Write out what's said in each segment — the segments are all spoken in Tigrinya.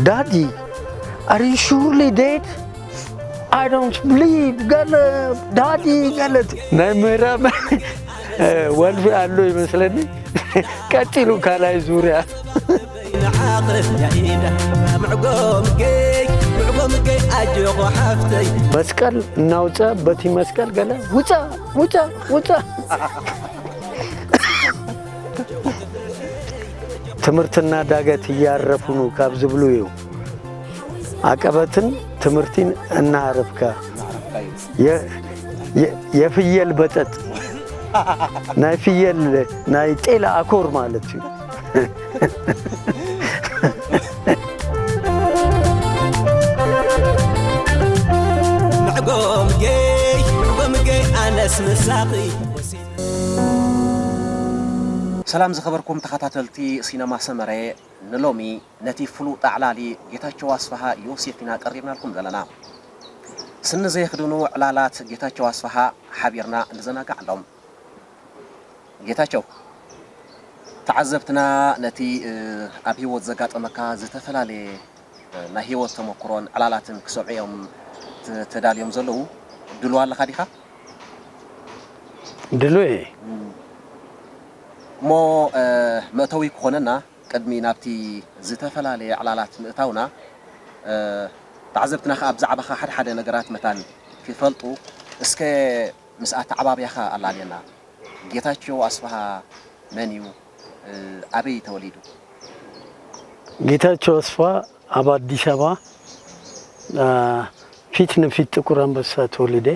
Daddy, are you surely dead? I don't believe. ገለ ዳዲ ገለ ናይ ምዕራብ ወልፊ ኣሎ ይመስለኒ። ቀጺሉ ካልኣይ ዙርያ። መስቀል እናውፀ በቲ መስቀል ገለ ውፃ ውፃ ውፃ። ትምህርትና ዳገት እያረፉ ነው ካብ ዝብሉ እዩ። ኣቀበትን ትምህርቲን እናሃረፍካ የ- የ- የፍየል በጠጥ ናይ ፍየል ናይ ጤለ ኣኮር ማለት እዩ። ምዕጎምገይ ምዕጎምገይ ኣነስ ምሳኺ። ሰላም ዝኸበርኩም ተኸታተልቲ ሲነማ ሰመረ፣ ንሎሚ ነቲ ፍሉጥ ኣዕላሊ ጌታቸው ኣስፍሃ ዮሴፍ ኢና ቀሪብናልኩም ዘለና። ስኒ ዘየኽድኑ ዕላላት ጌታቸው ኣስፍሃ ሓቢርና ንዘናጋዓሎም። ጌታቸው፣ ተዓዘብትና ነቲ ኣብ ህይወት ዘጋጠመካ ዝተፈላለየ ናይ ህይወት ተመክሮን ዕላላትን ክሰምዑ እዮም ተዳልዮም ዘለዉ። ድሉው ኣለኻ ዲኻ? ድሉው እየ። እሞ መእተዊ ክኾነና ቅድሚ ናብቲ ዝተፈላለየ ዕላላት ምእታውና፣ ተዓዘብትና ከኣ ብዛዕባኻ ሓደ ሓደ ነገራት መታን ክፈልጡ እስከ ምስ ኣተዓባብያኻ ኣላልየና። ጌታቸው ኣስፍሃ መን እዩ? ኣበይ ተወሊዱ? ጌታቸው ኣስፍሃ ኣብ ኣዲስ ኣበባ ፊት ንፊት ጥቁር ኣንበሳ ተወሊደ።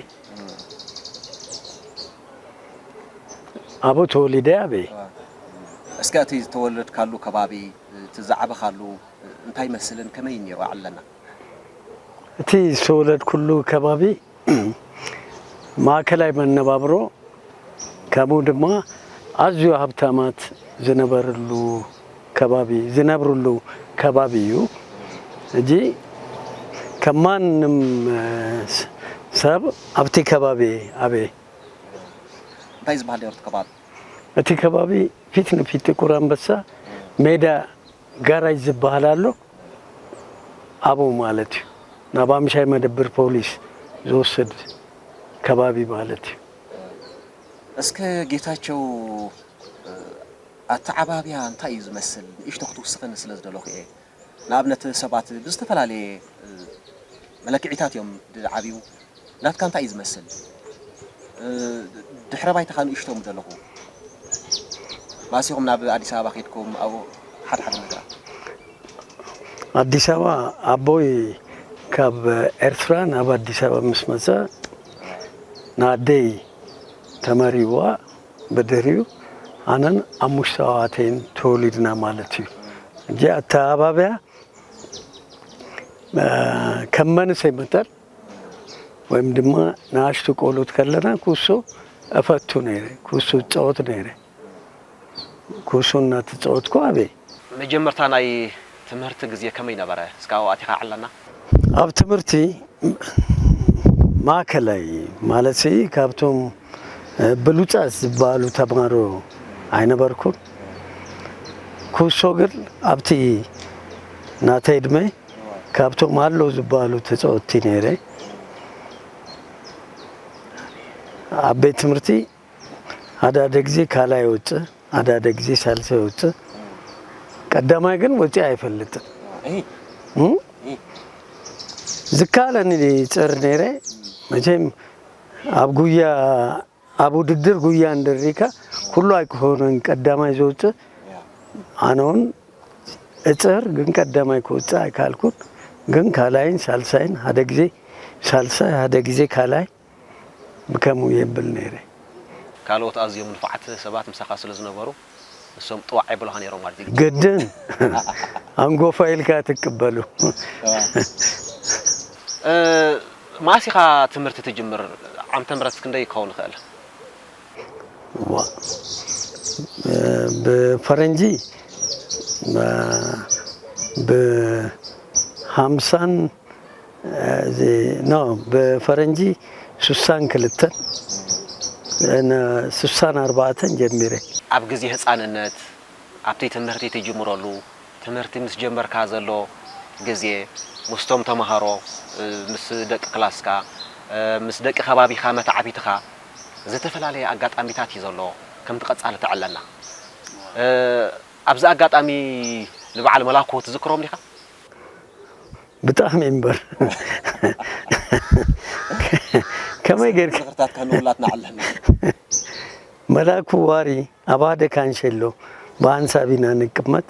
ኣብኡ ተወሊደ። ኣበይ? እስከ እቲ ዝተወለድካሉ ከባቢ፣ እቲ ዝዓበኻሉ እንታይ ይመስልን ከመይ ነይሩ? ኣዕለና። እቲ ዝተወለድኩሉ ከባቢ ማእከላይ መነባብሮ፣ ከምኡ ድማ ኣዝዩ ሃብታማት ዝነበርሉ ከባቢ ዝነብርሉ ከባቢ እዩ። ሕጂ ከም ማንም ሰብ ኣብቲ ከባቢ ኣበየ። እንታይ ዝበሃል ነይሩ እቲ ከባቢ? እቲ ከባቢ ፊት ንፊት ጥቁር ኣንበሳ ሜዳ ጋራጅ ዝበሃል ኣሎ። ኣብኡ ማለት እዩ። ናብ ኣምሻይ መደብር ፖሊስ ዝወስድ ከባቢ ማለት እዩ። እስከ ጌታቸው ኣተዓባብያ እንታይ እዩ ዝመስል? ንእሽቶ ክትውስኸኒ ስለ ዝደለኹ እየ። ንኣብነት ሰባት ብዝተፈላለየ መለክዒታት እዮም ዝዓብዩ። ናትካ እንታይ እዩ ዝመስል? ድሕረ ባይታኻ ንእሽቶ ምደለኹ። ማእሲኹም ናብ ኣዲስ ኣበባ ከይድኩም ኣብኡ ሓደ ሓደ ነገራት። ኣዲስ ኣበባ ኣቦይ ካብ ኤርትራ ናብ ኣዲስ ኣበባ ምስ መጸ ንኣደይ ተመሪዋ ብድሕሪኡ ኣነን ኣሙሽተ ኣሕዋተይን ተወሊድና ማለት እዩ። ሕጂ ኣተኣባብያ ከም መንእሰይ መጠን ወይም ድማ ንኣሽቱ ቆልዑት ከለና ኩሶ እፈቱ ነይረ፣ ኩሶ እጻወት ነይረ። ኩሶ እናተጻወትኩ ዓብየ። መጀመርታ ናይ ትምህርቲ ግዜ ከመይ ነበረ? እስከ ኣብኡ ኣቲኻ ኣዕለና። ኣብ ትምህርቲ ማእከላይ ማለት ካብቶም ብሉጻት ዝበሃሉ ተምሃሮ ኣይነበርኩን። ኩሶ ግን ኣብቲ ናተይ ዕድመ ካብቶም ኣለዉ ዝበሃሉ ተጻወትቲ ነይረ። ኣብ ቤት ትምህርቲ ሓደ ሓደ ግዜ ካልኣይ ይወጽእ፣ ሓደ ሓደ ግዜ ሳልሳይ ይወጽእ። ቀዳማይ ግን ወጺአ ኣይፈልጥን። ዝከኣለኒ ይጽዕር ነይረ። መቸም ኣብ ጉያ ኣብ ውድድር ጉያ እንደሪካ ኩሉ ኣይክኾነን ቀዳማይ ዝወጽእ። ኣነ እውን እጽዕር ግን ቀዳማይ ክወጽእ ኣይከኣልኩን። ግን ካልኣይን ሳልሳይን ሓደ ግዜ ሳልሳይ ሓደ ግዜ ካልኣይ ብከምኡ የብል ነይረ። ካልኦት ኣዝዮም ንፉዓት ሰባት ምሳኻ ስለ ዝነበሩ ንሶም ጥዋዕ የብሉኻ ነይሮም ማለት እዩ። ግድን ኣንጎፋ ኢልካ ትቅበሉ። መዓስ ኢኻ ትምህርቲ ትጅምር? ዓመተ ምህረት ክንደይ ክኸውን ይኽእል? ብፈረንጂ ብሃምሳን እዚ ኖ ብፈረንጂ ሱሳን ክልተን ሱሳን ኣርባዕተን ጀሚረ። ኣብ ግዜ ህፃንነት ኣብቲ ትምህርቲ ትጅምረሉ ትምህርቲ ምስ ጀመርካ ዘሎ ግዜ ምስቶም ተምሃሮ፣ እ፣ ምስ ደቂ ክላስካ፣ እ፣ ምስ ደቂ ከባቢኻ መተዓቢትኻ ዝተፈላለየ ኣጋጣሚታት እዩ ዘሎ። ከምቲ ቀጻሊ ተዕለና። እ፣ ኣብዚ ኣጋጣሚ ንበዓል መላኩ ትዝክሮም ዲኻ? ብጣዕሚ እምበር። ከመይ ጌርካ? ዝኽርታትካ ንኹላትና ዓለና። መላኩ ዋሪ ኣብ ሓደ ካንሸሎ ብሓንሳብ ኢና ንቅመጥ።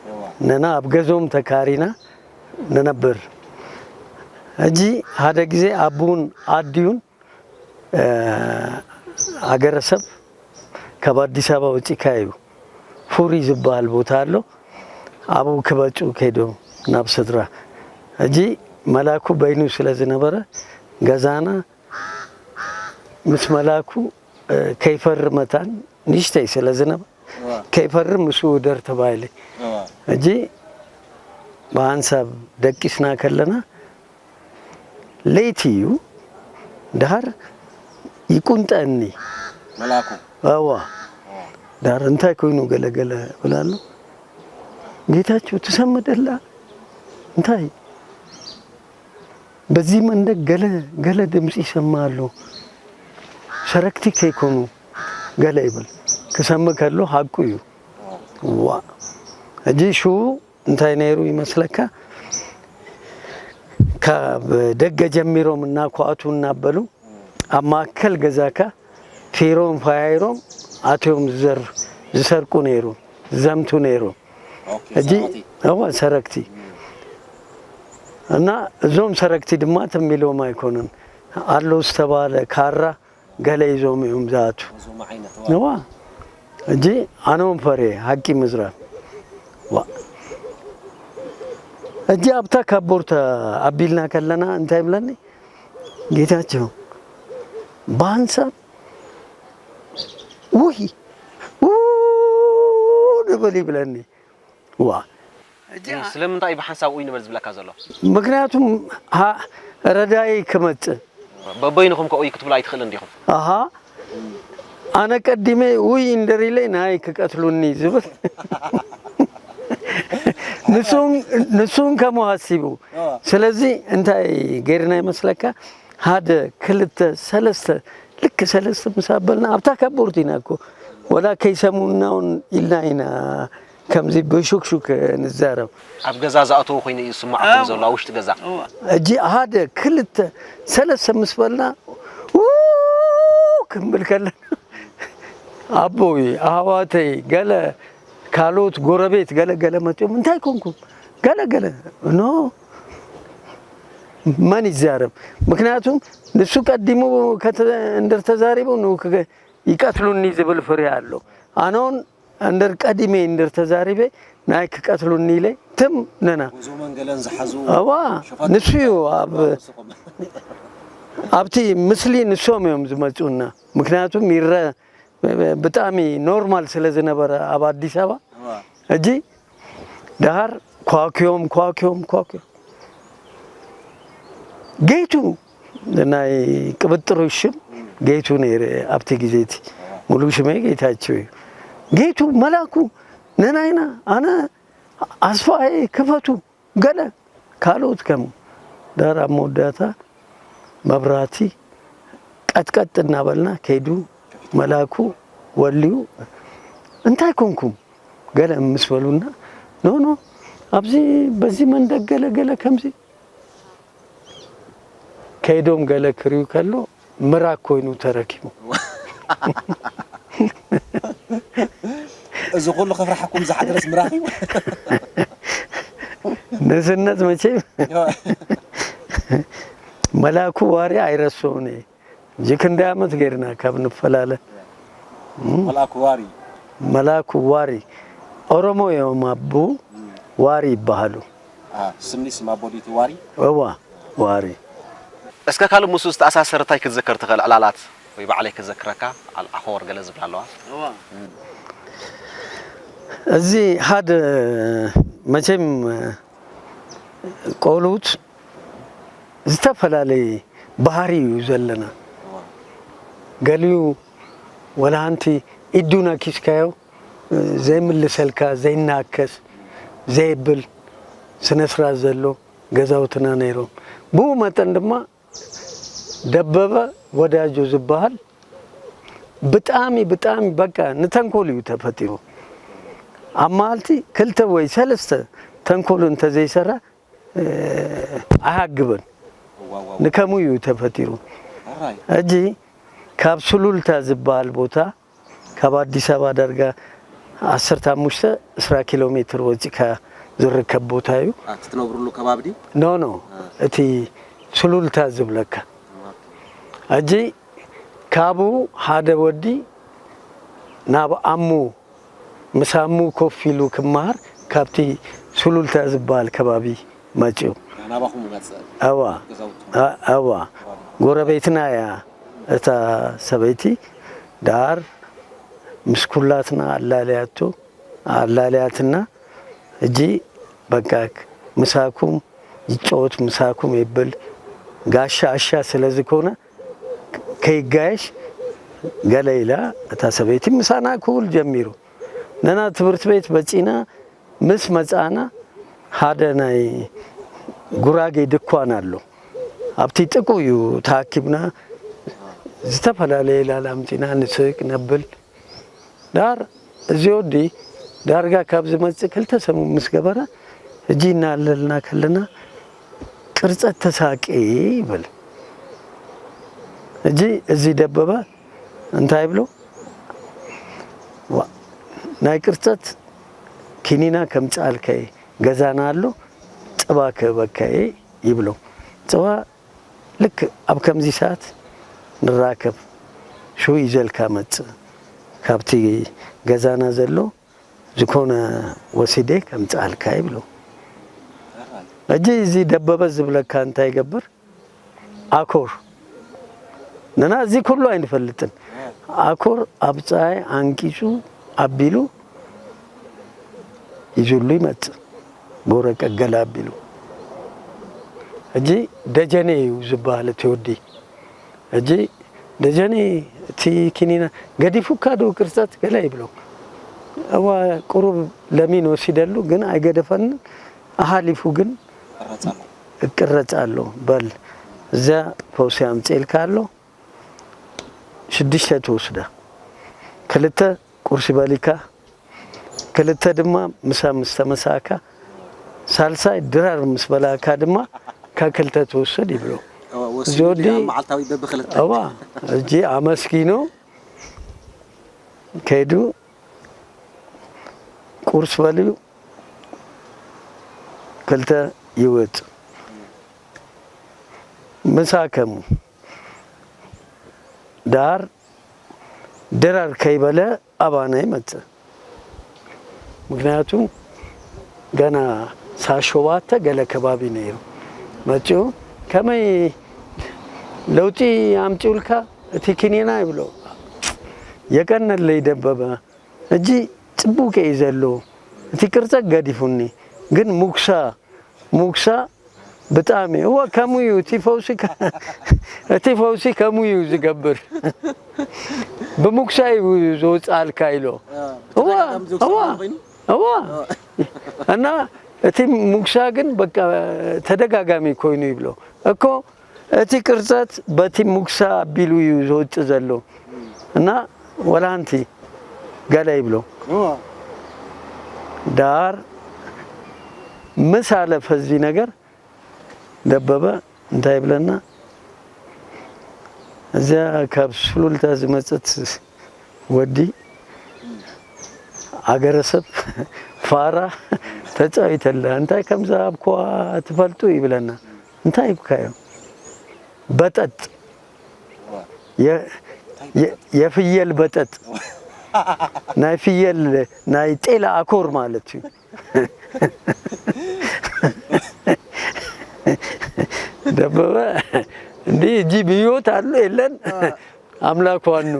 እዋ። ነና ኣብ ገዞም ተካሪና ንነብር። ሕጂ ሓደ ግዜ ኣቡን ኣዲዩን፣ እ፣ ሃገረሰብ ካብ ኣዲስ ኣበባ ወፂካ እዩ፣ ፉሪ ዝበሃል ቦታ ኣሎ። ኣብኡ ክበፁ ከይዶም ናብ ስድራ። ሕጂ መላኩ በይኑ ስለ ዝነበረ ገዛና ምስ መላኩ፣ እ፣ ከይፈርም መታን ንእሽተይ ስለ ዝነበረ እዋ። ከይፈርም ምስኡ እደር ተባሂለ። እዋ። ሕጂ ብሓንሳብ ደቂስና ከለና ለይቲ እዩ። ድሃር ይቁንጠኒ። መላኩ። እዋ። ድሃር እንታይ ኮይኑ ገለገለ እብል ኣሎ። ጌታቸው ትሰምዕ ደላ እንታይ በዚ መንደቅ ገለ ገለ ድምፂ ይሰማ ኣሎ። ሰረቅቲ ከይኮኑ ገለ ይብል። ክሰምዕ ከሎ ሓቁ እዩ። ዋ። ሕጂ ሽው እንታይ ነይሩ ይመስለካ? ካብ ደገ ጀሚሮም እናኳቱ እናበሉ ኣብ ማእከል ገዛካ ፊሮም ፈያይሮም ኣትዮም ዝዘር-፣ ዝሰርቁ ነይሩ፣ ዝዘምቱ ነይሩ። ኦኬ፣ ሕጂ ሰራቕቲ። እወ ሰረቅቲ። እና እዞም ሰረቅቲ ድማ ትም ኢሎም ኣይኮኑን። ኣሎ ዝተባለ ካራ ገለ ይዞም እዮም ዝኣቱ። እዞም ዓይነት እዋ። ሕጂ ኣነ እውን ፈርየ ሓቂ ምዝራብ። ዋ። ሕጂ ኣብታ ካቦርታ ኣቢልና ከለና እንታይ ይብለኒ? ጌታቸው፣ ብሓንሳብ ውይ፣ ው ንበል ይብለኒ። ዋ። ስለምንታይ እዩ ብሓንሳብ ኡይ ንበል ዝብለካ ዘሎ? ምክንያቱም ሃ-፣ ረዳይ ክመጽእ። በበይንኹም ከ ኡይ ክትብሉ ኣይትኽእልን ዲኹም? ኣሃ። ኣነ ቀዲመ ኡይ እንደር ኢለ ናይ ክቀትሉኒ ዝብል። ንሱን፣ ንሱን ከምኡ ሃሲቡ። ስለዚ እንታይ ገይርና ይመስለካ? ሓደ፣ ክልተ፣ ሰለስተ፣ ልክ ሰለስተ ምስ ኣበልና ኣብታ ካቦርት ኢና እኮ። ወላ ከይሰሙና እውን ኢልና ኢና ከምዚ ብሹክሹክ ንዛረብ። ኣብ ገዛ ዝኣተዉ ኮይኑ እዩ ዝስምዓኩም ዘሎ፣ ኣብ ውሽጢ ገዛ? ሕጂ ሓደ፣ ክልተ፣ ሰለስተ ምስ በልና፣ ው ክንብል ከለና፣ ኣቦይ፣ ኣሕዋተይ፣ ገለ ካልኦት ጎረቤት ገለ ገለ መጺኦም፣ "እንታይ ኮንኩም?" ገለ ገለ፣ ኖ፣ መን ይዛረብ? ምክንያቱም ንሱ ቀዲሙ ከተ-፣ እንደተዛሪቡ ን-፣ ከ-፣ ይቀትሉኒ ዝብል ፍርሂ ኣሎ። ኣነ እውን እንደር ቀዲሜ እንደር ተዛሪበ ናይ ክቀትሉኒ ኢለ ትም ነና። ጉዞ መንገለን ዝሓዙ እዋ፣ ሸፋቱ ንሱ እዩ ኣብ፣ ንስኹም። ኣብቲ ምስሊ ንሶም እዮም ዝመፁና። ምክንያቱም ይረ-፣ ብጣዕሚ ኖርማል ስለ ዝነበረ ኣብ ኣዲስ ኣበባ። እዋ። ሕጂ ደሃር ኳኪዮም፣ ኳኪዮም፣ ኳኪዮም። ጌቱ፣ ናይ ቅብጥሩ ሽም ጌቱ ነይረ ኣብቲ ግዜ እቲ። ሙሉ ሽመይ ጌታቸው እዩ። ጌቱ መላኩ፣ ነናይና፣ ኣነ ኣስፋዬ ክፈቱ፣ ገለ ካልኦት ከም ዳር ኣብ መወዳእታ መብራህቲ ቀጥቀጥ እናበልና ከይዱ መላኩ ወልዩ፣ "እንታይ ኮንኩም?" ገለ ምስ በሉና፣ "ኖ፣ ኖ፣ ኣብዚ በዚ መንደቅ ገለ፣ ገለ ከምዚ" ከይዶም ገለ ክርእዩ ከሎ ምራክ ኮይኑ ተረኪቡ። እዚ ኩሉ ከፍርሓኩም ዝሓደረስ ምራኽ እዩ። ንስነት መቼም መላኩ ዋሪ ኣይረስዑን እየ። እዚ ክንደይ ዓመት ገይርና ካብ ንፈላለ። መላኩ ዋሪ። መላኩ ዋሪ። ኦሮሞ እዮም ኣቡ ዋሪ ይበሃሉ። አ፣ ስምኒ ስም ኣቦ ድዩ እቲ ዋሪ? እዋ፣ ዋሪ። እስከ ካልእ ምስኡ ዝተኣሳሰረ እንታይ ክትዘክር ትኽእል? ዕላላት ወይ ባዕለይ ክዘክረካ፣ ኣል-፣ ኣኾር ገለ ዝብላ ኣለዋ። እዚ ሓደ መቸም ቆልኡት ዝተፈላለየ ባህሪ እዩ ዘለና። ገሊኡ ወላ ሓንቲ ኢዱ ነኪስካዮ ዘይምልሰልካ፣ ዘይናከስ፣ ዘይብል፣ ስነ ስርዓት ዘሎ ገዛውትና ነይሮም። ብኡ መጠን ድማ ደበበ ወዳጆ ዝበሃል ብጣዕሚ ብጣዕሚ በቃ ንተንኮል እዩ ተፈጢሩ። ኣብ መዓልቲ ክልተ ወይ ሰለስተ ተንኮል እንተዘይሰራ ኣይሃግብን። ንከምኡ እዩ ተፈጢሩ። ሕጂ ካብ ሱሉልታ ዝበሃል ቦታ ካብ ኣዲስ ኣበባ ዳርጋ ዓሰርተ ሓሙሽተ ዕስራ ኪሎ ሜትር ወፂእካ ዝርከብ ቦታ እዩ። እቲ ትነብርሉ ከባቢ ድዩ? ኖ ኖ፣ እቲ ሱሉልታ ዝብለካ። ሕጂ ካብኡ ሓደ ወዲ ናብ ኣሙ፣ ምስ ኣሙ ኮፍ ኢሉ ክመሃር ካብቲ ሱሉልታ ዝበሃል ከባቢ መፅኡ። ናባኹም ይመፅእ እዋ ገዛውቱ እ- እዋ ጎረቤትና እያ እታ ሰበይቲ። ዳር ምስ ኩላትና ኣላለያቶ ኣላለያትና። እጂ በቃ ምሳኩም ይጫወት ምሳኩም ይብል ጋሻ ኣሻ ስለ ዝኾነ ከይጋየሽ ገለ ኢላ እታ ሰበይቲ ምሳና ክውል ጀሚሩ። ነና ትምህርት ቤት በጺና ምስ መጻና ሓደ ናይ ጉራጌ ድኳን ኣሎ። ኣብቲ ጥቁ እዩ ተኣኪብና ዝተፈላለየ ላላምጺና ንስቅ ነብል። ዳር እዚ ወዲ ዳርጋ ካብ ዝመጽእ ክልተ ሰሙን ምስ ገበረ እጂ እናለልና ከለና ቅርጸት ተሳቂ ይብል። እጂ እዚ ደበበ እንታይ ይብሎ? ዋ፣ ናይ ቅርጸት ኪኒና ከምጽኣልከ ገዛና ኣሎ፣ ጽባ ክህበከ ይብሎ። ጽባ ልክ ኣብ ከምዚ ሰዓት ንራከብ፣ ሽው ይዘልካ መጽእ፣ ካብቲ ገዛና ዘሎ ዝኾነ ወሲደ ከምጽኣልካ ይብሎ። እጂ እዚ ደበበ ዝብለካ እንታይ ይገብር? ኣኮር ንና እዚ ኩሉ ኣይንፈልጥን። ኣኮር ኣብ ፀሓይ ኣንቂፁ ኣቢሉ ይዙሉ ይመፅእ። ብወረቀት ገለ ኣቢሉ እጂ ደጀኔ እዩ ዝበሃል እቲ ወዲ። እጂ ደጀኔ እቲ ኪኒና ገዲፉካ ዶ ቅርፀት ገለ ይብሎ። እዋ ቁሩብ ለሚን ወሲደሉ ግን ኣይገደፈንን። ኣሃሊፉ ግን ቀረጻ ነው። እቅረጽ ኣሎ በል እዚያ ፈውሲ ኣምጽኤልካ ኣሎ ሽዱሽተ ትወስዳ ክልተ ቁርሲ በሊካ ክልተ ድማ ምሳ ምስ ተመሳእካ ሳልሳይ ድራር ምስ በላእካ ድማ ካብ ክልተ ትወስድ ይብሎ። ወሲዱ ዞዲ ኣብ መዓልታዊ በብክልተ እዋ እጂ ኣመስጊኑ ከይዱ ቁርስ በልዩ ክልተ ይወፅ ምሳ ከሙ ዳር ድራር ከይበለ ኣባና ይመፅእ። ምክንያቱ ገና ሳሸዋተ ገለ ከባቢ ነይሩ መፅኡ ከመይ ለውጢ ኣምፅኡልካ እቲ ኪኒና ይብሎ። የቀነለይ ደበበ እጂ ፅቡቅ እዩ ዘሎ እቲ ቅርፀ ገዲፉኒ ግን ሙክሳ ሙክሳ ብጣዕሚ እወ ከምኡ እዩ እቲ ፈውሲ ከ- እቲ ፈውሲ ከምኡ እዩ ዝገብር ብሙክሳ እዩ ዝወፅኣልካ ኢሎ እወ እወ እወ እና እቲ ሙክሳ ግን በቃ ተደጋጋሚ ኮይኑ ይብሎ እኮ እቲ ቅርፀት በቲ ሙክሳ ኣቢሉ እዩ ዝወፅእ ዘሎ እና ወላ ሓንቲ ገለ ይብሎ ዳር ምስ ኣለፈ እዚ ነገር ደበበ እንታይ ይብለና እዚኣ ካብ ሱሉልታ ዝመፀት ወዲ ኣገረሰብ ፋራ ተፃዊተላ እንታይ ከም ዝሃብኩዋ ትፈልጡ ይብለና እንታይ ይብካዮ በጠጥ የፍየል በጠጥ ናይ ፍየል ናይ ጤለ ኣኮር ማለት እዩ ደበበ እንዲ እጂ ብህይወት ኣሎ የለን ኣምላክ ዋኑ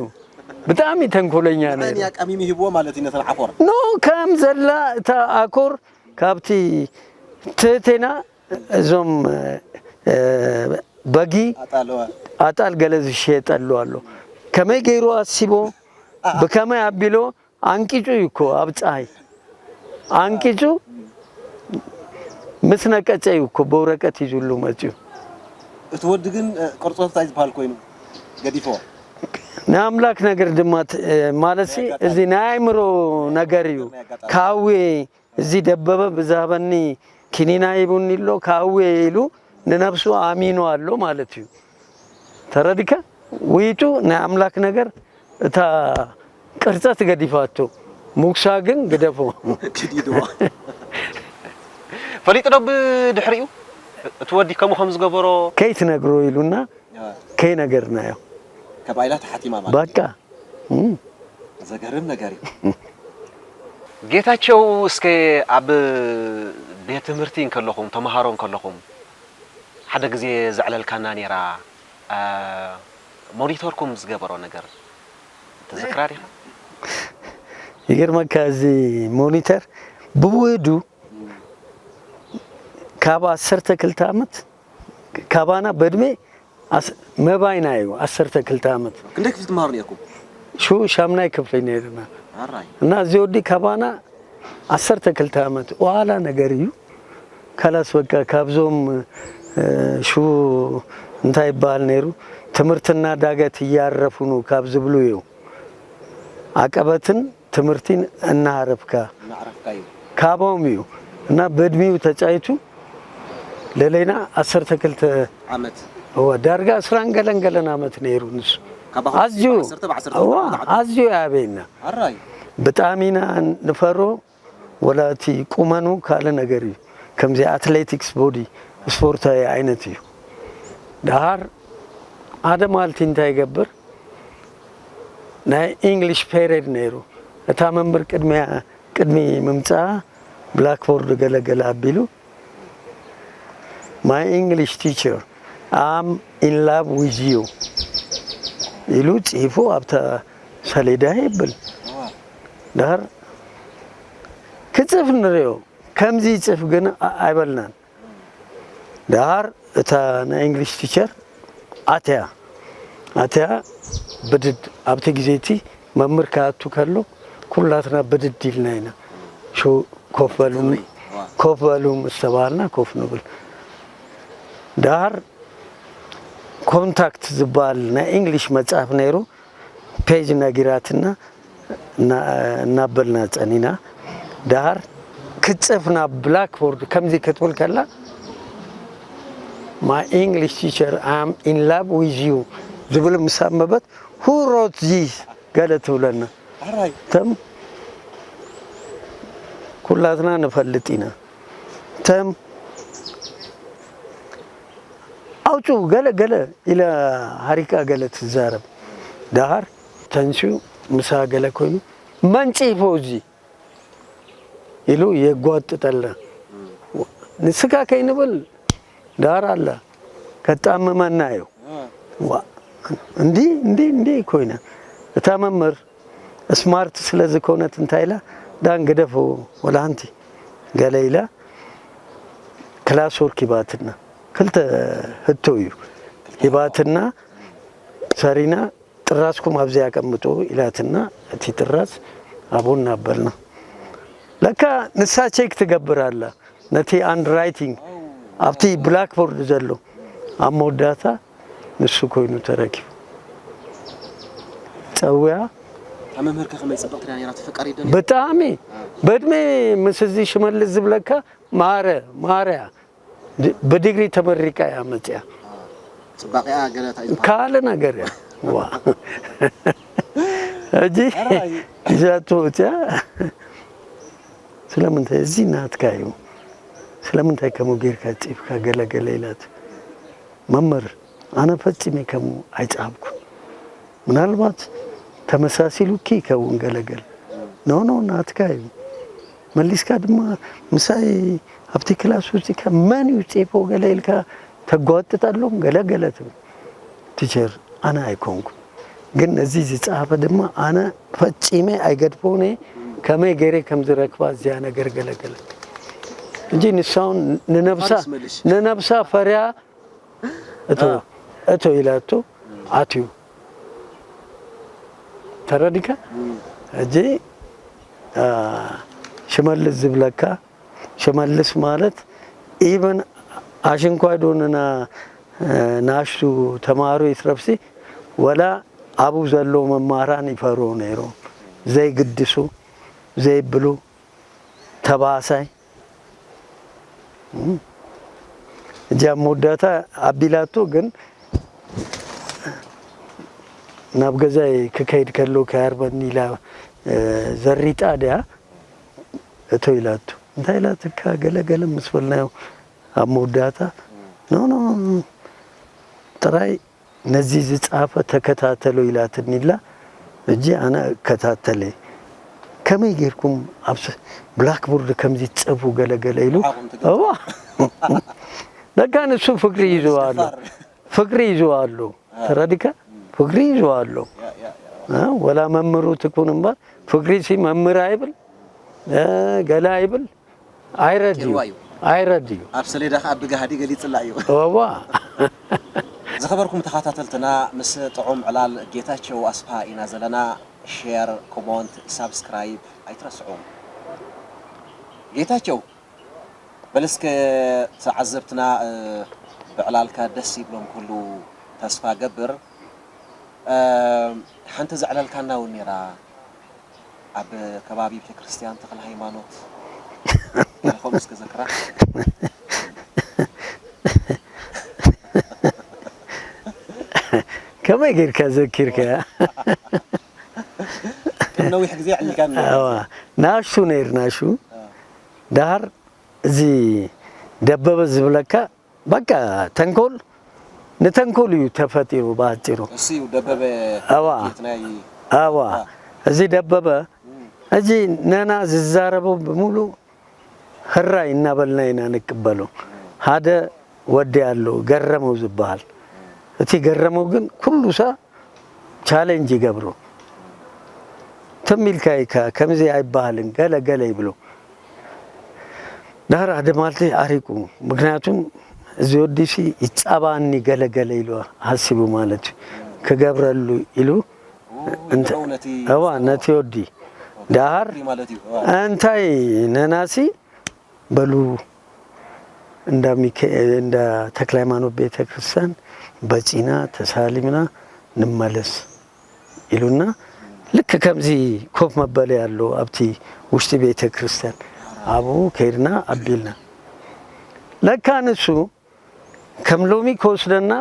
ብጣዕሚ ተንኮለኛ ነ ቀሚሙ ይህብዎ ማለት እዩ ነተን ዓኮር ኖ ከም ዘላ እታ ኣኮር ካብቲ ትህቴና እዞም በጊ ኣጣል ገለ ዝሸየጠሉ ኣሎ ከመይ ገይሩ ኣሲቦ ብከመይ ኣቢሎ ኣንቂፁ እዩ እኮ ኣብ ፀሃይ ኣንቂፁ ምስ ነቀጸ እዩ እኮ ብወረቀት ይዙሉ መጽዩ። እቲ ወዲ ግን ቅርጾ እንታይ ዝበሃል ኮይኑ ገዲፎ ናይ ኣምላክ ነገር ድማ ማለት እዚ ናይ ኣእምሮ ነገር እዩ። ካዌ እዚ ደበበ ብዛበኒ ኪኒና ይቡኒ ኣሎ ካዌ ኢሉ ንነብሱ ኣሚኑ ኣሎ ማለት እዩ። ተረዲካ ውይጡ ናይ ኣምላክ ነገር እታ ቅርጸት ገዲፋቶ ሙክሳ ግን ግደፎ። ክዲድዋ ፈሊጡ ዶ ብድሕሪኡ እቲ ወዲ ከምኡ ከም ዝገበሮ ከይትነግሮ ኢሉና ከይነገርናዮ ከባይላ ተሓቲማ ማለት በቃ እም። ዘገርም ነገር እዩ። ጌታቸው እስከ ኣብ ቤት ትምህርቲ እንከለኹም ተምሃሮ እንከለኹም ሓደ ግዜ ዘዕለልካና ነይራ ሞኒተርኩም ዝገበሮ ነገር ትዝክራ ዲኻ? ይገርመካ እዚ ሞኒተር ብውህዱ ካብ ዓሰርተ ክልተ ዓመት ካባና በእድሜ ኣስ- መባይና እዩ ዓሰርተ ክልተ ዓመት ክንደይ ክፍሊ ትመሃሩ ነርኩም? ሹ ሻምናይ ክፍሊ ነይርና ኣራይ እና እዚ ወዲ ካባና ዓሰርተ ክልተ ዓመት ዋላ ነገር እዩ ካላስ በቃ ካብዞም እ፣ ሹ እንታይ ይበሃል ነይሩ ትምህርትና ዳገት እያረፉ ነው ካብ ዝብሉ እዩ ዓቀበትን ትምህርቲን እናሃረፍካ እናዕረፍካ እዩ ካባኦም እዩ እና በእድሜው ተጫይቱ ለለይና ዓሰርተ ክልተ ዓመት እወ ዳርጋ ዕስራን ገለን ገለን ዓመት ነይሩ ንሱ ካባኹም ኣዝዩ ዓሰርተ ብዓሰርተ እዋ ክልተ ዓመት ኣዝዩ ያበይና ኣራይ ብጣዕሚ ኢና ንፈሮ ወላ እቲ ቁመኑ ካልእ ነገር እዩ ከምዚ ኣትሌቲክስ ቦዲ ስፖርታዊ ዓይነት እዩ ደሃር ሓደ ማልቲ እንታይ ይገብር ናይ ኢንግሊሽ ፔሬድ ነይሩ እታ መምህር ቅድሚያ ቅድሚ ምምፃኣ ብላክቦርድ ገለገለ ኣቢሉ my English teacher I'm in love with you ኢሉ ፅሒፉ ኣብታ ሰሌዳ የብል ዳር ክፅፍ ንሪኦ ከምዚ ይፅፍ ግን ኣይበልናን ዳር እታ ናይ እንግሊሽ ቲቸር ኣትያ ኣትያ ብድድ ኣብቲ ግዜ እቲ መምህር ክኣቱ ከሎ ኩላትና ብድድ ኢልና ኢና ሹ ኮፍ በሉ ኮፍ በሉ ምስ ተባሃልና ኮፍ ንብል ዳር ኮንታክት ዝበሃል ናይ እንግሊሽ መፅሓፍ ነይሩ ፔጅ ነጊራትና እናበልና ፀኒና ዳሃር ክትፅፍ ናብ ብላክቦርድ ከምዚ ክትብል ከላ my English teacher I'm in love with you ዝብል ምስ ኣንበበት who wrote this ገለ ትብለና ተም ኩላትና ንፈልጥ ኢና ተም ኣውፅኡ ገለ ገለ ኢለ ሃሪቃ ገለ ትዛረብ ደሃር ተንስኡ ምሳ ገለ ኮይኑ መንፂፎ እዚ ኢሉ የጓጥጠልና ንስካ ከይንብል ዳር ኣላ ከጣምመና እዩ እንዲ እንዲ እንዲ ኮይና እታ መምህር ስማርት ስለ ዝኾነት እንታይ ኢላ ዳን ግደፎ ወላ ሓንቲ ገለ ኢላ ክላስ ወርክ ሂባትና ክልተ ህቶ እዩ ሂባትና ሰሪና ጥራዝኩም ኣብዚ ኣቀምጡ ኢላትና እቲ ጥራዝ ኣብኡ እናበልና ለካ ንሳ ቼክ ትገብር ኣላ ነቲ ሃንድ ራይቲንግ ኣብቲ ብላክቦርድ ዘሎ ኣብ መወዳእታ ንሱ ኮይኑ ተረኪቡ ፀውያ እታ መምህር ከ ከመይ ፅብቕቲ እያ ነይራ ተፈቃሪት ዶ ብጣዕሚ በእድሜ ምስ እዚ ሽመልስ ዝብለካ ማረ ማርያ ብዲግሪ ተመሪቃ እያ መፅያ ፅባቂኣ ገለ እንታይ ዝበሃል ካልእ ነገር እያ ዋ ሕጂ ሒዛቶ ወፅያ ስለምንታይ እዚ ናትካ እዩ ስለምንታይ ከምኡ ጌርካ ፅፍካ ገለገለ ኢላት መምህር ኣነ ፈፂመ ከምኡ ኣይፀሃብኩን ምናልባት ተመሳሲሉኪ ይከውን ገለገለ ኖ ኖ ናትካ እዩ መሊስካ ድማ ምሳይ ኣብቲ ክላስ ውፅእካ መን እዩ ፂፎ ገለ ኢልካ ተጓጥጠሎም ገለ ገለ ትብል ቲቸር ኣነ ኣይኮንኩ ግን ነዚ ዝፀሃፈ ድማ ኣነ ፈፂመ ኣይገድፎነ ከመይ ገይረ ከም ዝረክባ እዚያ ነገር ገለ ገለ እንጂ ንሳውን ንነብሳ ንነብሳ ፈርያ እቶ እቶ ኢላቶ ኣትዩ ተረዲካ ሕጂ ሽመልስ ዝብለካ ሽመልስ ማለት ኢብን ኣሽንኳይ ዶ ንና ናሽቱ ተማሃሮ ይትረፍሲ ወላ ኣብኡ ዘለዉ መማህራን ይፈርሁ ነይሮም። ዘይግድሱ ዘይብሉ ተባሳይ እጃ መወዳእታ ኣቢላቶ ግን ናብ ገዛይ ክከይድ ከሎ ከያርበኒ ኢላ ዘሪጣ ድያ እቶ ኢላቶ እንታይ ኢላትካ ገለገለ ምስ በልናዮ ኣብ መወዳእታ ኖ ኖ ጥራይ ነዚ ዝጻፈ ተከታተሎ ኢላትኒ ኣላ። ሕጂ ኣነ እከታተለ። ከመይ ጌርኩም ኣብ ስ- ብላክቦርድ ከምዚ ትጽፉ ገለ ገለ ኢሉ። ንዓኹም ትገልጹ። እዋ። ለካ ንሱ ፍቅሪ ይዞ ኣሎ። ምስፍፋር። ፍቅሪ ይዞ ኣሎ። አ። ተረዲካ? ፍቅሪ ይዞ ኣሎ። ያ፣ ያ፣ ያ። አ፣ ወላ መምህሩ ትኩን እምበር ፍቅሪ ሲ መምህር ኣይብል። እ፣ ገለ ኣይብል። ኣይረድዩ። ቂልዋ እዩ። ኣይረድዩ። ኣብ ሰሌዳ ከኣ ብጋህዲ ገሊጽላ እዩ። እዋ። ዝኸበርኩም ተኸታተልትና ምስ ጥዑም ዕላል ጌታቸው ኣስፋ ኢና ዘለና። ሼር፣ ኮሞንት፣ ሳብስክራይብ ኣይትረስዑ። ጌታቸው፣ በል እስከ ተዓዘብትና፣ እ፣ ብዕላልካ ደስ ይብሎም ክህሉ ተስፋ ገብር። እ፣ ሓንቲ ዘዕለልካና እውን ነይራ። ኣብ ከባቢ ቤተክርስትያን ተክለ ሃይማኖት ገለ ከምኡ እስከ ዘክራ። ከመይ ጌርካ ዘኪርካያ? ቅድሚ ነዊሕ ግዜ ኣዕሊልካኒ። እዋ፣ ናሹ ነይር ናሹ። ዳሃር እዚ ደበበ ዝብለካ በቃ ተንኮል ንተንኮል እዩ ተፈጢሩ ብኣጭሩ። እሱ እዩ ደበበ ኣዋ። ጌት ናይ ኣዋ አ። እዚ ደበበ እም። እዚ ነና ዝዛረቦ ብምሉ ህራይ እናበልና ኢና ንቅበሎ። ሓደ ወዲ ኣሎ ገረመው ዝበሃል። እቲ ገረመው ግን ኩሉ ሳ ቻሌንጅ ይገብሮ። ትም ኢልካ ኢካ ከምዚ ኣይበሃልን ገለ ገለ ይብሎ። ዳር ሓደ ማልቲ ኣሪቁ ምክንያቱም እዚ ወዲሲ ይጻባኒ ገለ ገለ ኢሉ ሃሲቡ ማለት እዩ ክገብረሉ ኢሉ እንተ- ንዕኡ ነቲ እዋ ነቲ ወዲ ዳር ማለት እዩ። እንታይ ነናሲ በሉ እንዳ ሚካ- እንዳ ተክለ ሃይማኖት ቤተ ክርስቲያን በጺና ተሳሊምና ንመለስ ኢሉና። ልክ ከምዚ ኮፍ መበሊ ኣሎ ኣብቲ ውሽጢ ቤተ ክርስቲያን ኣብኡ ከይድና ኣቢልና። ለካ ንሱ ከም ሎሚ ክወስደና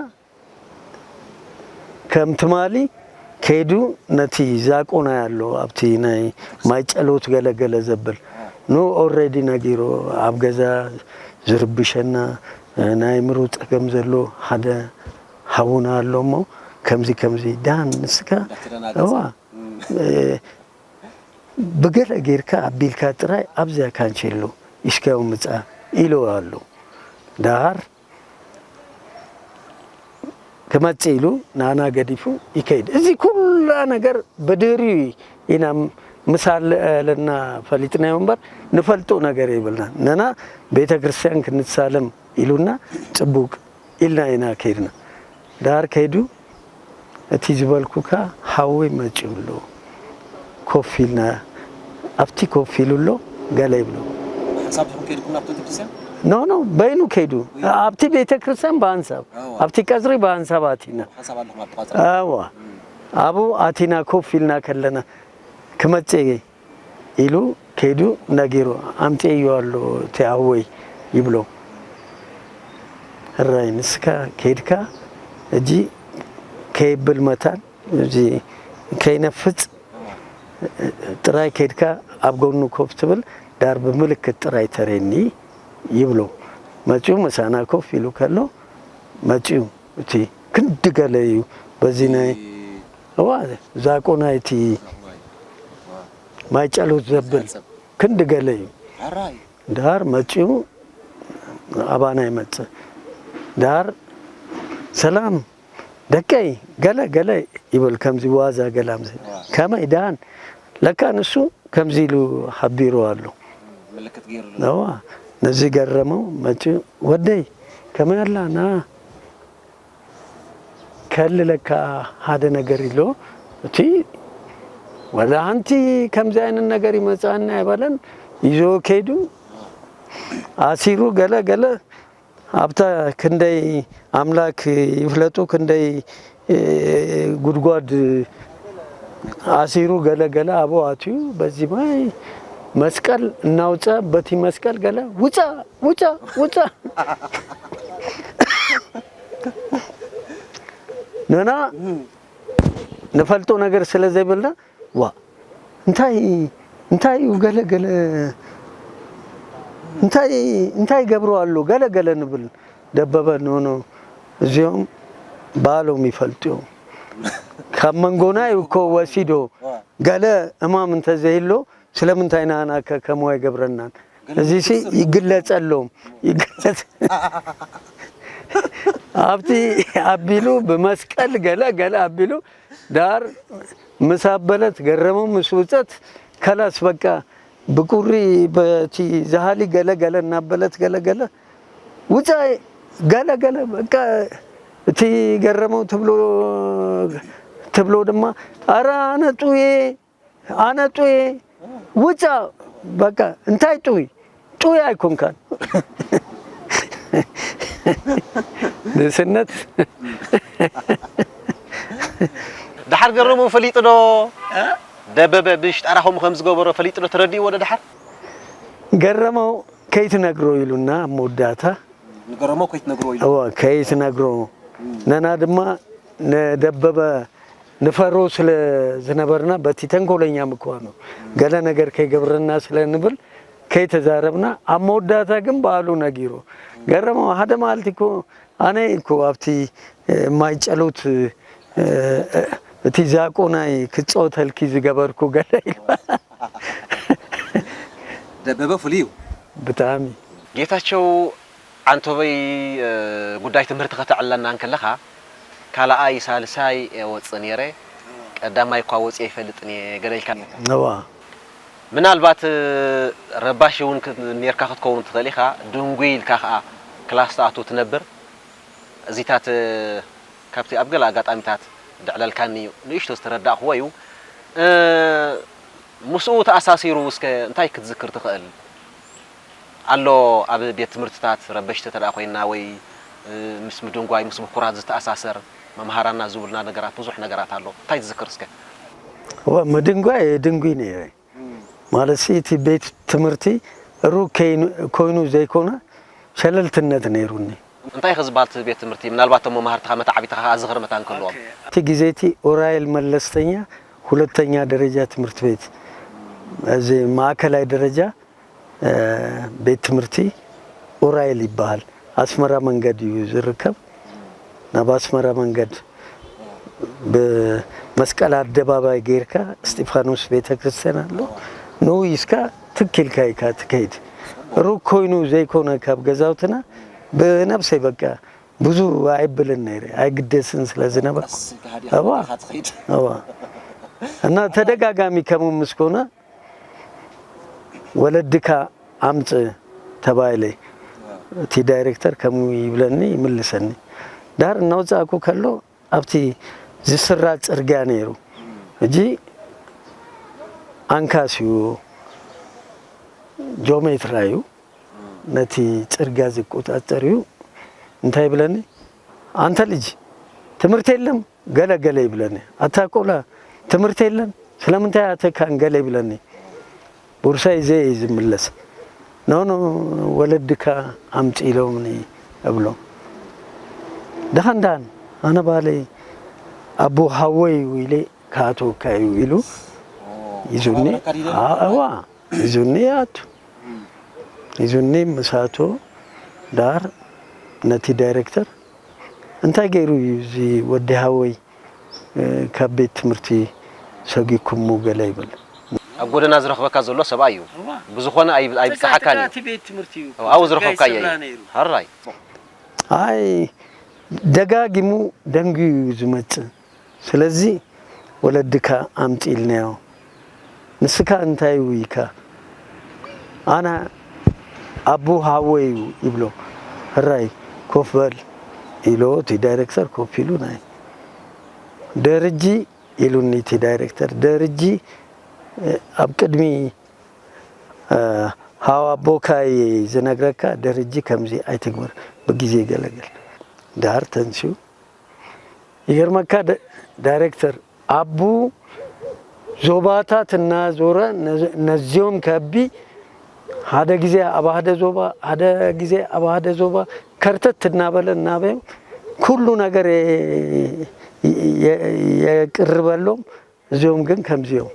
ከም ትማሊ ከይዱ ነቲ ዛቆናይ ኣሎ ኣብቲ ናይ ማይ ጸሎት ገለገለ ዘብል ኑ ኦሬዲ ነጊሮ ኣብ ገዛ ዝርብሸና ናይ ምሩ ጸገም ዘሎ ሓደ ሃውና ኣሎ እሞ ከምዚ ከምዚ ዳን ንስካ እዋ ብገለ ጌርካ ኣቢልካ ጥራይ ኣብዚኣ ካንቸሎ ኢስካዮ ምጻ ኢሉ ኣሎ ዳሃር ክመጽእ ኢሉ ንኣና ገዲፉ ይከይድ። እዚ ኩላ ነገር ብድህሪኡ ኢና ምሳለና ፈሊጥናዮ እምበር ንፈልጦ ነገር የብልና። ነና ቤተ ክርስቲያን ክንሳለም ኢሉና ጽቡቅ ኢልና ኢና ከይድና። ዳር ከይዱ እቲ ዝበልኩካ ሓወይ መጺኡ ኣሎ ኮፍ ኢልና ኣብቲ ኮፍ ኢሉ ኣሎ ገለ ይብሎ ሓንሳብ ዲኹም ከይድኩም ናብቲ ቤተክርስትያን? ኖ ኖ በይኑ ከይዱ ኣብቲ ቤተክርስትያን ብሃንሳብ ኣብቲ ቀጽሪ ብሃንሳብ ኣቲና ሓንሳብ ኣለኹም ኣብቲ ቀጽሪ? ኣዋ ኣብኡ ኣቲና ኮፍ ኢልና ከለና ክመጽእ ኢሉ ከይዱ ነጊሩ ኣምጽኤዮ ኣሎ እቲ ኣወይ ይብሎ ሕራይ ንስካ ከይድካ እጂ ከይብል መታን እዚ ከይነፍጽ ጥራይ ከይድካ ኣብ ጎኑ ኮፍ ትብል ዳር ብምልክት ጥራይ ተሬኒ ይብሎ መጺኡ ምሳና ኮፍ ኢሉ ከሎ መጺኡ እቲ ክንዲ ገለ እዩ በዚ ናይ እዋ ዛቆ ናይቲ ማይ ጸሎት ዘብል ክንዲ ገለ እዩ ዳር መጺኡ ኣባና ይመጽእ ዳር ሰላም ደቀይ ገለ ገለ ይብል ከምዚ ዋዛ ገላምዚ ከመይ ደሃን ለካ ንሱ ከምዚ ኢሉ ሓቢሩ ኣሎ ምልክት ገይሩ ኣሎ። ነዋ ነዚ ገረመው መፂኡ ወደይ ከመይ ኣላ ና ከልለካ ሓደ ነገር ኢሎ እቲ ወላ ሓንቲ ከምዚ ዓይነት ነገር ይመፅኣኒ ኣይበለን ይዞ ከይዱ ኣሲሩ ገለ ገለ ኣብታ ክንደይ ኣምላክ ይፍለጡ ክንደይ ጉድጓድ ኣሲሩ ገለ ገለ ኣብኡ ኣትዩ በዚ ማይ መስቀል እናውፀ በቲ መስቀል ገለ ውፃ ውፃ ውፃ ነና ንፈልጦ ነገር ስለ ዘይብልና ዋ እንታይ እንታይ እዩ ገለ ገለ እንታይ እንታይ ይገብሩ ኣሎ ገለ ገለ ንብል ደበበ ኖኖ እዚኦም ባሎም ይፈልጡ እዮም ካብ መንጎና እዩ እኮ ወሲዶ ገለ እማም እንተዘይሎ ስለምንታይ ናና ከከምዋ ይገብረናን እዚ ሲ ይግለጸሎም ይግለጽ ኣብቲ ኣቢሉ ብመስቀል ገለ ገለ ኣቢሉ ዳር ምስ ኣበለት ገረመው ምስ ውፀት ከላስ በቃ ብቁሪ በቲ ዝሃሊ ገለ ገለ እናበለት ገለ ገለ ውፃ ገለ ገለ በቃ እቲ ገረመው ትብሎ ትብሎ ድማ ኣረ ኣነ ጡየ ኣነ ጡየ ውፃ በቃ እንታይ ጡይ ጡይ ኣይኮንካን ንስነት ደሓር ገረሙ ፈሊጡ ዶ ደበበ ብሽጣራ ከምኡ ከም ዝገበሮ ፈሊጡ ዶ ተረዲእዎ ዶ ደሓር ገረመው ከይትነግሮ ኢሉና ኣብ መወዳእታ ንገረመው ከይትነግሮ ኢሉ እወ ከይትነግሮ ነና ድማ ንደበበ ንፈሮ ስለ ዝነበርና በቲ ተንኮለኛ ምኳኑ ገለ ነገር ከይገብረና ስለ ንብል ከይተዛረብና ኣብ መወዳእታ ግን በዓሉ ነጊሩ ገረመው ሓደ መዓልቲ እኮ ኣነ እኮ ኣብቲ ማይ ጸሎት እቲ ዛቆናይ ክጻወተልኪ ዝገበርኩ ገለ ኢሉ ደበበ ፍሉይ እዩ ብጣዕሚ ጌታቸው ዓንቶበይ ጉዳይ ትምህርቲ ከተዕለና እንከለኻ ካልኣይ ሳልሳይ እየ ወፅእ ነይረ ቀዳማይ እኳ ወፅየ ይፈልጥን እየ ገለ ኢልካ ነርካ እዋ ምናልባት ረባሺ እውን ክ- ነርካ ክትከውን ትኽእል ኢኻ ድንጉይ ኢልካ ከዓ ክላስ ትኣቱ ትነብር እዚታት ካብቲ ኣብ ገለ ኣጋጣሚታት ደዕለልካኒ እዩ ንእሽቶ ዝተረዳእኽዎ እዩ እ፣ ምስኡ ተኣሳሲሩ እስከ እንታይ ክትዝክር ትኽእል ኣሎ ኣብ ቤት ትምህርትታት ረበሽቲ ተደኣ ኮይና ወይ እ፣ ምስ ምድንጓይ ምስ ምኩራት ዝተኣሳሰር መምሃራና ዝብሉና ነገራት ብዙሕ ነገራት ኣሎ እንታይ ትዝክር እስከ እዋ ምድንጓይ ድንጉይ ነይረ ማለት ሲ እቲ ቤት ትምህርቲ ሩቅ ከይኑ- ኮይኑ ዘይኮነ ሸለልትነት ነይሩኒ እንታይ ኢኺ ዝበሃል እቲ ቤት ትምህርቲ ምናልባት እቶም መማህርትኻ መተዓቢትኻ ከኣ ዝኽሪ መታን ክህልዎም እቲ ግዜ እቲ ኡራኤል መለስተኛ ሁለተኛ ደረጃ ትምህርት ቤት እዚ ማእከላይ ደረጃ ቤት ትምህርቲ ኡራኤል ይበሃል ኣስመራ መንገድ እዩ ዝርከብ ናብ ኣስመራ መንገድ ብመስቀል ኣደባባይ ጌርካ እስጢፋኖስ ቤተክርስትያን ኣሎ ንኡ ኢስካ ትክ ኢልካ ኢካ ትከይድ ሩቅ ኮይኑ ዘይኮነ ካብ ገዛውትና ብነብሰይ በቃ ብዙ ኣይብልን ነይረ ኣይግደስን ስለ ዝነበር እዋ እና ተደጋጋሚ ከምኡ ምስ ኮነ ወለድካ ኣምጽእ ተባሂለ እቲ ዳይሬክተር ከምኡ ይብለኒ ይምልሰኒ ዳር እናውጻእኩ ከሎ ኣብቲ ዝስራ ጽርግያ ነይሩ ሕጂ ኣንካስ እዩ ጆሜትራ እዩ ነቲ ጽርግያ ዝቆጻጸር እዩ እንታይ ይብለኒ ኣንተ ልጅ ትምህርት የለም ገለ ገለ ይብለኒ ኣታ ቆላ ትምህርት የለን ስለምንታይ ኣተካን ገለ ይብለኒ ቦርሳይ ዘይ ዝምለስ ኖ ኖ ወለድካ ኣምጺ ኢሎምኒ እብሎ ደኸን ዳን ኣነ ባለይ ኣቦ ሃወይ ኢለ ክኣትወካ እዩ ኢሉ ይዙኒ እዋ ይዙኒ ይኣቱ ይዙኒ ምስ ኣቶ ዳር ነቲ ዳይሬክተር እንታይ ገይሩ እዩ እዚ ወዲ ሃወይ ካብ ቤት ትምህርቲ ሰጒኩሞ ገለ ይብል ኣብ ጎደና ዝረኽበካ ዘሎ ሰብኣይ እዩ ብዝኾነ ኣይብፅሓካን እዩ ኣብኡ ዝረኸብካዮ እዩ ሃራይ ኣይ ደጋጊሙ ደንጉዩ እዩ ዝመፅእ ስለዚ ወለድካ ኣምፂ ኢልናዮ ንስካ እንታይ ውይካ ኣነ ኣቡ ሃወይ እዩ ይብሎ ህራይ ኮፍ በል ኢሎ እቲ ዳይሬክተር ኮፍ ኢሉ ናይ ደርጂ ኢሉኒ እቲ ዳይሬክተር ደርጂ ኣብ ቅድሚ ሃው ኣቦካ ዝነግረካ ደርጂ ከምዚ ኣይትግበር ብግዜ ገለገል ዳር ተንስዩ። ይገርመካ ደ-፣ ዳይሬክተር ኣቡ ዞባታት እናዞረ ነዚ-፣ ነዚኦም ከቢ ሓደ ግዜ ኣብ ሓደ ዞባ፣ ሓደ ግዜ ኣብ ሓደ ዞባ ከርተት እናበለ እናበዮም ኩሉ ነገር የ-፣ የ-፣ የቅርበሎም። እዚኦም ግን ከምዚኦም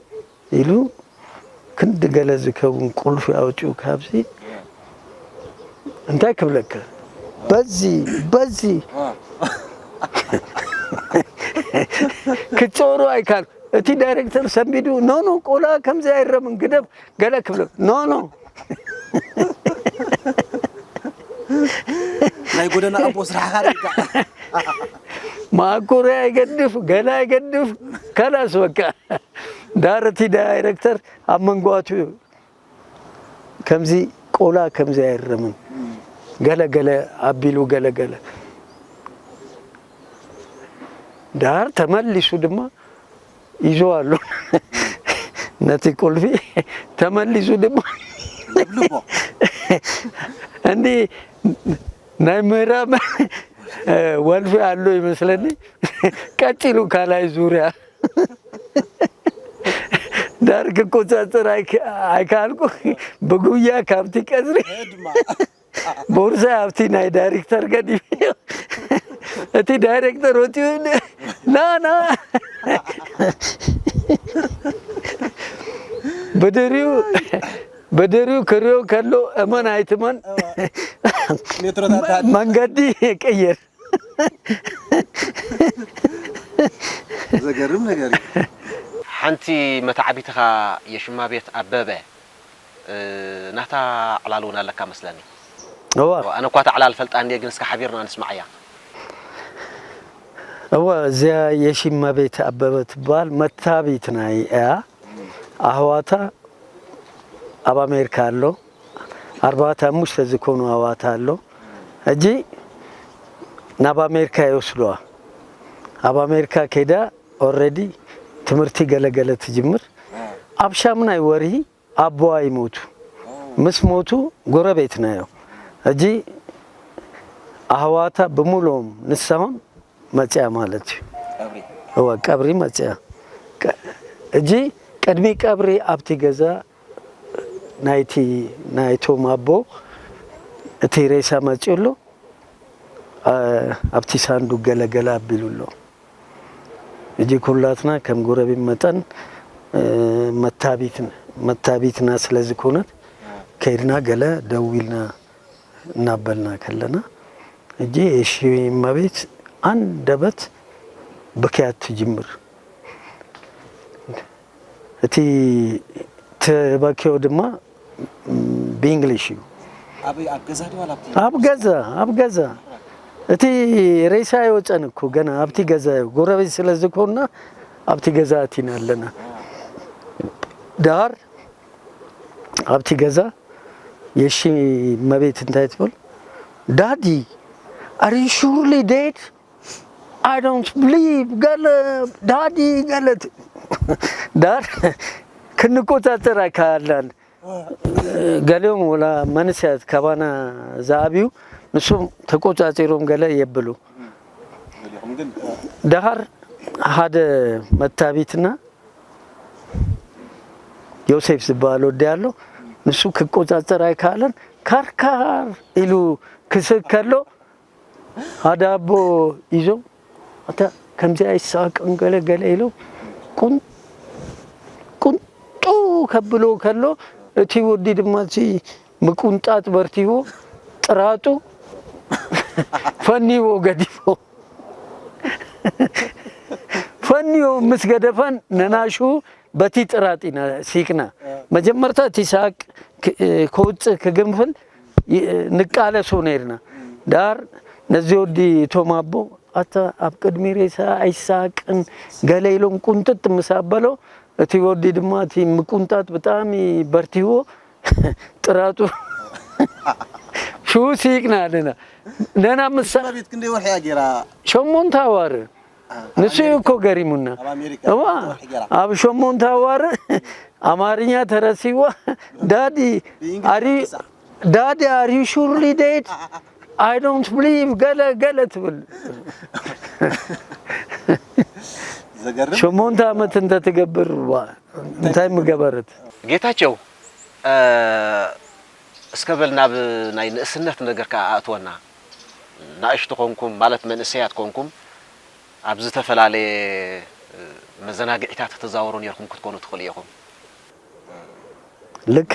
ኢሉ ክንዲ ገለ ዝከውን ቁልፊ ኣውፂኡ ካብዚ እንታይ ክብለካ በዚ በዚ ክትፀወሩ ኣይካል። እቲ ዳይሬክተር ሰንቢዱ ኖ ኖ ቆላ ከምዚ ኣይረምን ግደፍ ገለ ክብለ ኖ ኖ ናይ ጎደና ኣቦ ስራሕኻ ርኢካ ማእኮሪ ኣይገድፍ ገለ ኣይገድፍ ከላስ በቃ ዳር እቲ ዳይሬክተር ኣብ መንጎ ኣትዩ ከምዚ ቆላ ከምዚ ኣይረምን ገለ ገለ ኣቢሉ ገለ ገለ ዳር ተመሊሱ ድማ ይዞ ኣሎ ነቲ ቁልፊ ተመሊሱ ድማ ለብልቦ እንዲ ናይ ምዕራብ ወልፊ ኣሎ ይመስለኒ ቀፂሉ ካልኣይ ዙርያ ዳር ክቆፃፀር ኣይክ- ኣይከኣልኩ ብጉያ ካብቲ ቀፅሪ ህድማ ቦርሳ ኣብቲ ናይ ዳይሬክተር ገዲፈዮ እቲ ዳይሬክተር ወፂኡ ና ና ብድሪኡ ብድሪኡ ክሪኦ ከሎ እመን ኣይትመን ሜትሮታት መንገዲ ይቅይር ዘገርም ነገር እዩ። ሓንቲ መታዕቢትኻ የሽማ ቤት ኣበበ እ፣ ናታ ዕላል እውን ኣለካ መስለኒ። እዋ ኣነ እኳ እታ ዕላል ፈልጣ እንድየ ግን እስከ ሓቢርና ንስማዓያ። እዋ እዚኣ የሺ እመቤት ኣበበ ትበሃል መታቢትና እያ ኣህዋታ ኣብ ኣሜሪካ ኣሎ ኣርባዕተ ኣሙሽተ ዝኾኑ ኣዋታ ኣሎ ሕጂ ናብ ኣሜሪካ ይወስድዋ ኣብ ኣሜሪካ ከይዳ ኦረዲ ትምህርቲ ገለገለ ትጅምር ኣብ ሻምናይ ወርሂ ኣቦዋ ይሞቱ ምስ ሞቱ ጎረቤትና እዮም ሕጂ ኣህዋታ ብምሉኦም ንሳሆን መፅያ ማለት እዩ ቀብሪ እወ ቀብሪ መፅያ ሕጂ ቅድሚ ቀብሪ ኣብቲ ገዛ ናይቲ ናይቶም ኣቦ እቲ ሬሳ መፅኡ ኣሎ ኣብቲ ሳንዱቅ ገለገለ ኣቢሉ ኣሎ እጂ ኩላትና ከም ጎረቤት መጠን መታቢትና ስለ ዝኾነት ከይድና ገለ ደው ኢልና እናበልና ከለና እጂ እሺ እመቤት ኣንደበት ብክያት ትጅምር እቲ ትበክዮ ድማ ብእንግሊሽ እዩ ኣበይ ኣብ ገዛ ድዩ ዋላ ኣብቲ ኣብ ገዛ ኣብ ገዛ እቲ ሬሳ ኣይወፀን እኮ ገና ኣብቲ ገዛ እዩ ጎረቤት ስለ ዝኾንና ኣብቲ ገዛ ኣቲና ኣለና ዳር ኣብቲ ገዛ የሺ መቤት እንታይ ትብል daddy are you surely dead I don't believe ገለ daddy ገለ ት- ዳር ክንቆፃፀር ኣይከኣልናን ገሊኦም ወላ መንስያት ካባና ዝኣብዩ ንሶም ተቆፃፂሮም ገለ የብሉ ገሊኹም ግን ደሃር ሓደ መታቢትና ዮሴፍ ዝበሃል ወዲ ኣሎ ንሱ ክቆፃፀር ኣይከኣለን ካርካር ኢሉ ክስእ ከሎ ሓደ ኣቦ ይዞም ኣታ ከምዚ ኣይሳቅን ገለ ገለ ኢሎም ቁን ቁንጡ ከብሎ ከሎ እቲ ወዲ ድማ እቲ ምቁንጣጥ በርቲዎ ጥራጡ ፈኒዎ ገዲፎ ፈኒዎ ምስ ገደፈን ነናሹ በቲ ጥራጥ ኢና ሲቅና መጀመርታ እቲ ሳቅ ከውፅእ ክግንፍል ንቃለሶ ነይርና ዳር ነዚ ወዲ እቶም ኣቦ ኣታ ኣብ ቅድሚ ሬሳ ኣይሳቅን ገለ ኢሎም ቁንጥጥ ምስ ኣበሎ እቲ ወዲ ድማ እቲ ምቁንጣጥ ብጣዕሚ በርቲዎ ጥራጡ ሽው ስይቅና ኣለና ነና ምሳ ቤት ክንደይ ወርሒ እያ ገይራ ሸሞንተ ኣዋር ንሱ እዩ እኮ ገሪሙና ኣብ ኣሜሪካ እዋ ወርሒ ገይራ ኣብ ሸሞንተ ኣዋር ኣማርኛ ተረሲዋ ዳዲ ኣሪ ዳዲ ኣሪ ሹርሊ ደድ I don't believe ገለ ገለ ትብል። ዘገርም ሸሞንተ ዓመት እንተትገብር ዋ፣ እንታይ ምገበረት? ጌታቸው እስከ በል ናብ ናይ ንእስነት ነገር ከኣ ኣእትወና። ንእሽቱ ኮንኩም ማለት መንእሰያት ኮንኩም ኣብ ዝተፈላለየ መዘናግዒታት ትዛወሩ ነርኩም ክትኮኑ ትኽእሉ ኢኹም። ልክ